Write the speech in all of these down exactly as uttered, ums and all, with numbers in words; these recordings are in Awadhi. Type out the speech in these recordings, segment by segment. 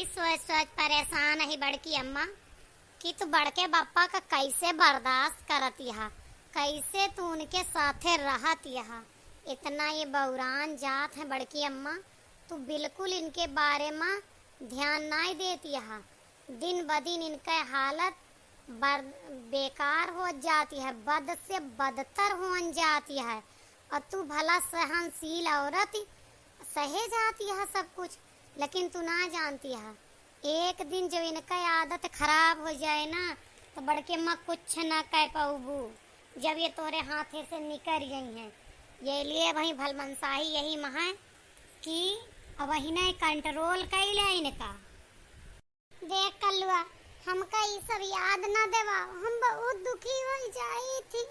सोच सोच परेशान ही बड़की अम्मा कि तू बड़के बप्पा का कैसे बर्दाश्त करत यहा, कैसे तू उनके साथे रहत यहा। इतना ये बौरान जात है बड़की अम्मा, तू बिल्कुल इनके बारे मा ध्यान नाई देत यहा। दिन ब दिन इनके हालत बर-, बेकार होत जात यहा, बद से बदतर होन जात यहा। और तू भला सहनशील औरत, सहे जात यहा सब कुछ, लेकिन तू ना जानत यहा, एक दिन जब इनका आदत खराब हो जाए ना, तो बड़के अम्मा कुछ ना कह पाउबू, जब ये तोरे हाथे से निकर गई हैं। ये लिए वही भलमनसाही यही मा है कि अब वही ने control कइ ले इनका। देख कल्लुआ, हमका ई सब याद ना देवा, हम बहुत दुखी हो जाई थी।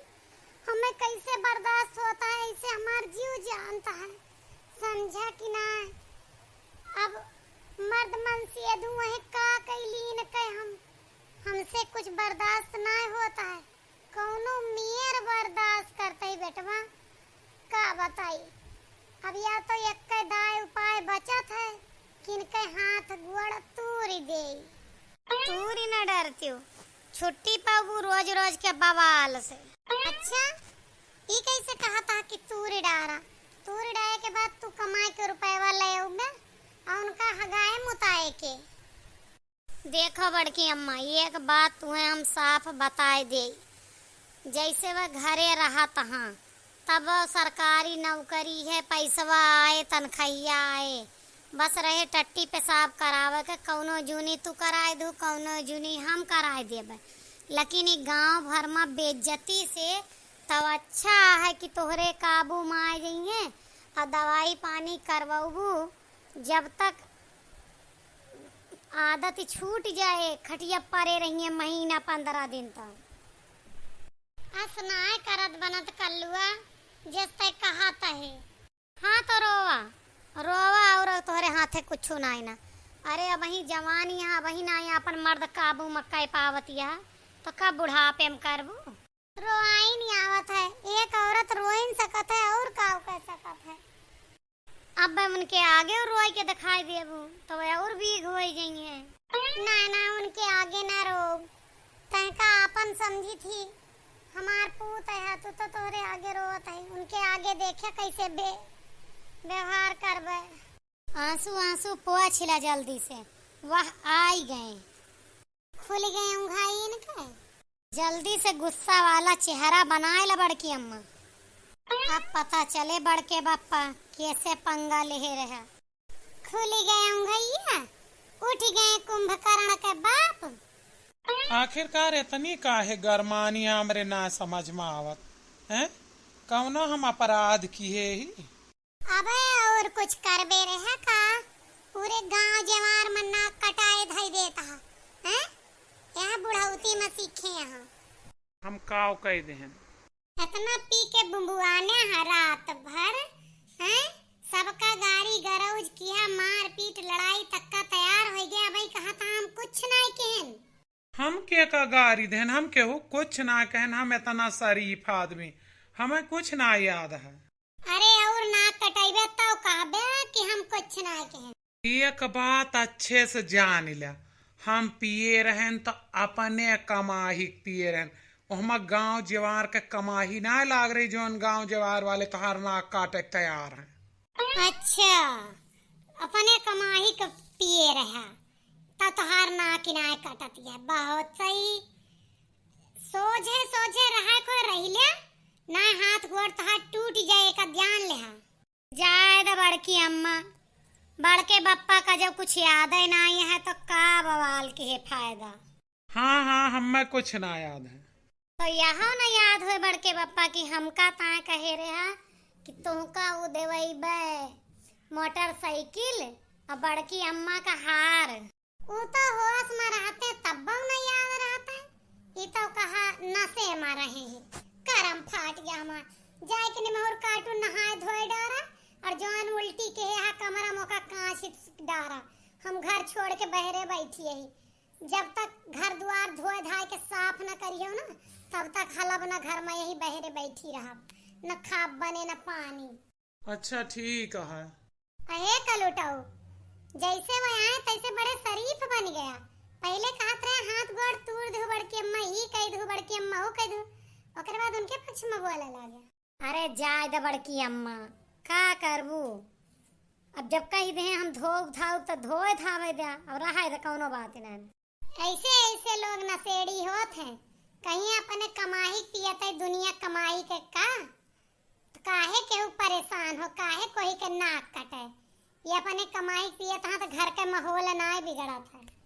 हमें कैसे बर्दाश्त होता है, इसे हमार जीव जानता है, समझा कि ना? अब मर्द मन से धुआं का कैली न कह हम, हमसे कुछ बर्दाश्त ना होता है, कौनो मेर बर्दाश्त करते ही बेटवा, का बताई। अब या तो एक दाय उपाय बचत है, किनके हाथ गोड़ तूरी देई। तूरी न डरतियो, छुट्टी पाबू रोज रोज के बवाल से। अच्छा, ई कैसे कहा था कि तूरी डारा? तूरी डारे के बाद तू कमाए के रुपयवा ले आउबे और उनका हगाए मुताए के। देखो बड़की अम्मा, एक बात तुहें हम साफ बताए देई, जैसे वह घरे रहत हाँ, तब सरकारी नौकरी है, पैसवा आए, तनखैया आए, बस रहे टट्टी पेशाब करावे के, कौनो जूनी तू कराए दू, कौनो जूनी हम कराए देबे। लेकिन ई गांव भर मा बेइज्जती से तब अच्छा है कि तोहरे काबू मा आ जइहें और दवाई पानी करवबू। जब तक आदत छूट जाए, खटिया परे रहिए महीना पंद्रह दिन तक। अस नाय करत बनत कल्लुआ, जस तय कहत है। हाँ तो रोवा, रोवा और तोहरे हाथे कुछ नाय ना। अरे अबही जवानी है, अबही नाय अपन मर्द काबू मा कइ पावत यह, तो कब बुढ़ापे मा करबू? रोआइन आवत है, एक औरत रोइन सकत है और काउ कह सकत है। अब उनके आगे रोई के दिखाई देबू तो वह और बीघ होई जइहें। ना ना, उनके आगे ना रो, तहका आपन समझी थी। हमार पूत है, तू तो तोहरे आगे रोवत है, उनके आगे देखे कैसे बे-, व्यवहार करबे। आंसू आंसू पोंछ ला जल्दी से। वह आई गए। खुल गए उंघाई इनके। जल्दी से गुस्सा वाला चेहरा बनाए ला बड़की अम्मा। अब पता चले बड़के बप्पा कैसे पंगा लेहे रहा। खुल गए उंघैया, उठ गए कुंभकर्ण के बाप। आखिरकार इतनी काहे गरमानी हमरे ना समझ मा आवत, हैं? कौनो हम अपराध किहे ही? अबे और कुछ करबे रहे का? पूरे गांव जवार मा नाक कटाए धई देत हा, हैं? यह बुढ़ौती मा सीखे यहाँ। हम काव कह देहन? इतना पी के बुंबुआने हा रात भर, हैं? सबका गारी गरौज किहा, मारपीट लड़ाई तक का तैयार होइ गया। अबे कहा था हम कुछ ना कहन। हम के का गारी देहन, हम केहू कुछ ना कहन, हम इतना शरीफ आदमी, हमें कुछ ना याद है। अरे और नाक कटैबे तौ कहबे कि हम कुछ ना कहन। एक बात अच्छे से जान ल्या, हम पिए रहन तो अपने कमाही के पिए रहन, ओहमा गांव जवार के कमाही ना लाग रही, जौन गांव जवार वाले तोहार नाक काटे के तैयार हैं। अच्छा, अपने कमाही के पिए रहा, त तोहार नाक ही ना कटत है। बहुत सही, सोझे सोझे रहा को रहिले, ना हाथ गोड़ तोहार टूट जाए का ध्यान लेहा। जाए द बड़की अम्मा, बड़के बप्पा का जब कुछ याद ही नाई है तो का बवाल के है फायदा। हाँ हाँ, हमें कुछ ना याद है। तो यहो न याद होए बड़के बप्पा कि हमका ताए कहे रहा कि तुहका उ देवैबे मोटरसाइकिल और बड़की अम्मा का हार। उ तो होश में रहते तब न याद रहते, ई तो कहा नशे में रहे हैं। करम फाट गया हमार, जाए के निमहुर काटू नहाए धोए डारा और जवान उल्टी के हा कमरा मोका कांच डारा। हम घर छोड़ के बहरे बैठी ही। जब तक घर द्वार धोए धाए के साफ न करियो ना, तब तक हलब न घर में यही बहरे बैठी रहब, न खाब बने न पानी। अच्छा ठीक है। अहे कलुटऊ, जैसे वो आए तैसे बड़े शरीफ बन गया। पहिले कहत रहे हाथ गोड़ तूर दू बड़की अम्मा, ई कह दू बड़की अम्मा, वो कह दू, ओकरे बाद उनके पक्ष में बोले लागे। अरे जाए दे बड़की अम्मा, का करबू? अब जब कह दे हम धोब धाउब त धोए धावे द्या, अब रहाए दे, कौनो बात नहीं। ऐसे ऐसे लोग नशेड़ी होत हैं, कहीं अपने कमाई पियत है दुनिया कमाई के का? तो काहे केहू परेशान हो, काहे कोई के नाक कटे? ये अपने कमाई पियत हाँ तो घर के माहौल ना बिगड़त है।